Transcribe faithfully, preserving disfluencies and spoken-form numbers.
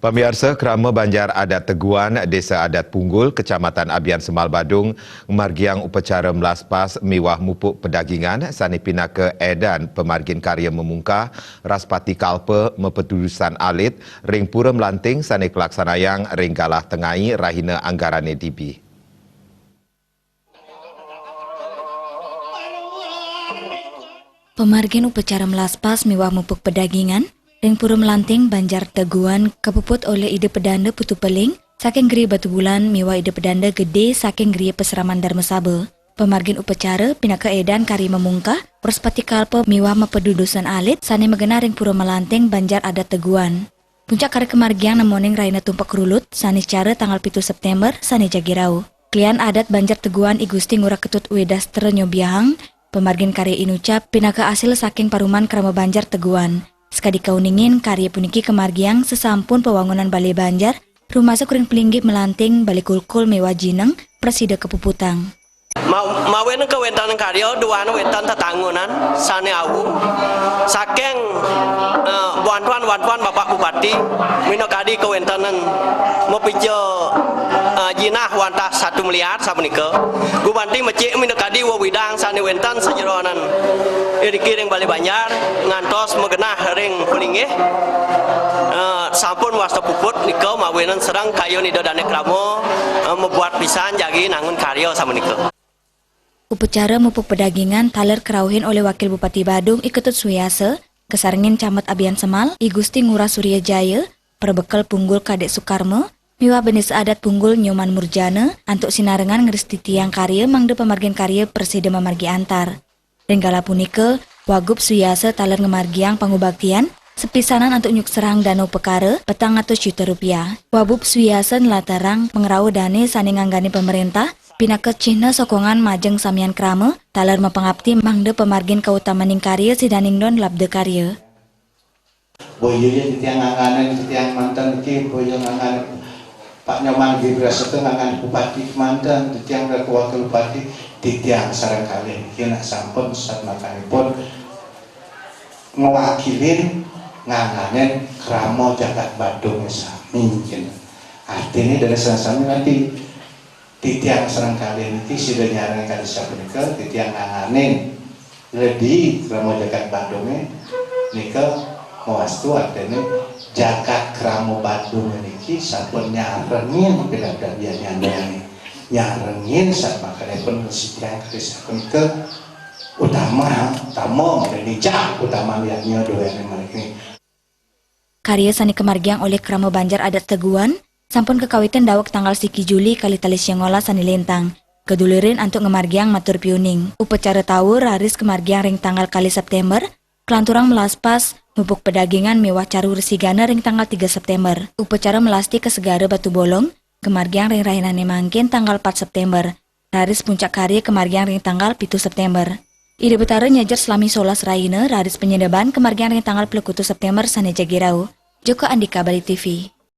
Pamiarsa, krama banjar adat Teguan, Desa Adat Punggul, Kecamatan Abian Semal Badung, ngamargiang upacara melaspas miwah mupuk pedagingan sane pinaka edan pamargin karya mamungkah Raspati Kalpa mapadudusan alit ring Pura Melanting sane kalaksanayang ring galah tengai rahina Anggarane dibi. Pamargin upacara melaspas miwah mupuk pedagingan ring Pura Melanting Banjar Teguan kapuput olih Ida Pedanda Putu Peling saking Gria Batubulan miwah Ida Pedanda Gede saking Gria Pasraman Darmasaba. Pamargin upacara pinaka edan karya mamungkah Wraspati Kalpa miwah mapadudusan alit sane magenah ring Pura Melanting Banjar Adat Teguan. Puncak karya kamargiang nemoning rahina Tumpek Rulut sane cara tanggal pitu September sane jagi rauh. Klian adat Banjar Teguan I Gusti Ngurah Ketut Wedastra nyobiahang pamargin karya inucap pinaka asil saking paruman krama banjar Teguan. Sakadi kauningin, karya puniki kamargiang sasampun pawangunan bale banjar, rumasuk ring palinggih Melanting, Bale Kulkul miwah Jineng, prasida kapuputang. Ma-, mawinan kawenten karya duaning wenten tetangunan sane awu saking, eh, bantuan-bantuan Bapak Bupati, minakadi kawenten mapija, eh, jinah wantah satu miliar sapunika. Gumanti mecik minakadi wewidang sane wenten sajeroning iriki ring Bale Banjar ngantos magenah ring palinggih, eh, sampun wasta puput nika mawinan sareng kayun Ida Dane Krama, eh, mabuat pisan jagi nangun karya sapunika. Upacara mupuk pedagingan taler karauhin olih Wakil Bupati Badung I Ketut Suyasa, kasarengin Camat Abian Semal I Gusti Ngurah Surya Jaya, Prabekel Punggul Kadek Sukarma, miwah Bendesa Adat Punggul Nyoman Murjana antuk sinarengan ngrestitiang karya mangda pamargin karya prasida mamargi antar. Ring galah punika, Wagub Suyasa taler ngamargiang pangubaktian sapisanan antuk nyukserahang dana upakara petang atus juta rupiah. Wagub Suyasa nlatarang pangrauh dane sane nganggane pamarentah pinaka cihna sokongan majeng samian krama taler mapangapti mangda pamargin kautamaning karya sidaning don labda karya. Boya ya titiang nganganin titiang manten niki, boya nganganin Pak Nyoman Gibran serta nganganin Bupati kemanten, titiang dari Wakil Bupati, titiang sareng kalih niki nak sampun satmakanipun ngwakilin nganganin krama jagat Badung sami niki. Artine dari sami nanti titiang sareng kalih niki sida nyarengin kadi sapunika, titiang nganganin ledi krama jagat Badunge nika mawastu artine jagat krama Badunge niki sampun nyarengin pinaka bianyane, nyarengin satmakanipun sitiang kadi sapunika utama, utama malih nijak utama liatnya duene malih niki. Karya sane kamargiang olih Krama Banjar Adat Teguan sampun kakawitin daweg tanggal siki Juli kalih tali siangolas sane lintang. Kadulurin antuk ngamargiang matur piuning. Upacara taur raris kamargiang ring tanggal kalih September, kalanturang melaspas, mupuk pedagingan miwah caru resigana ring tanggal tiga September. Upacara melasti ka Segara Batu Bolong kamargiang ring rahinane mangkin tanggal pat September. Raris puncak karya kamargiang ring tanggal pitu September. Ida Betara nyajar salami solas rahina, raris panyedeban kamargiang ring tanggal plekutu September sane jagi rauh. Joko Andika, Bali T V.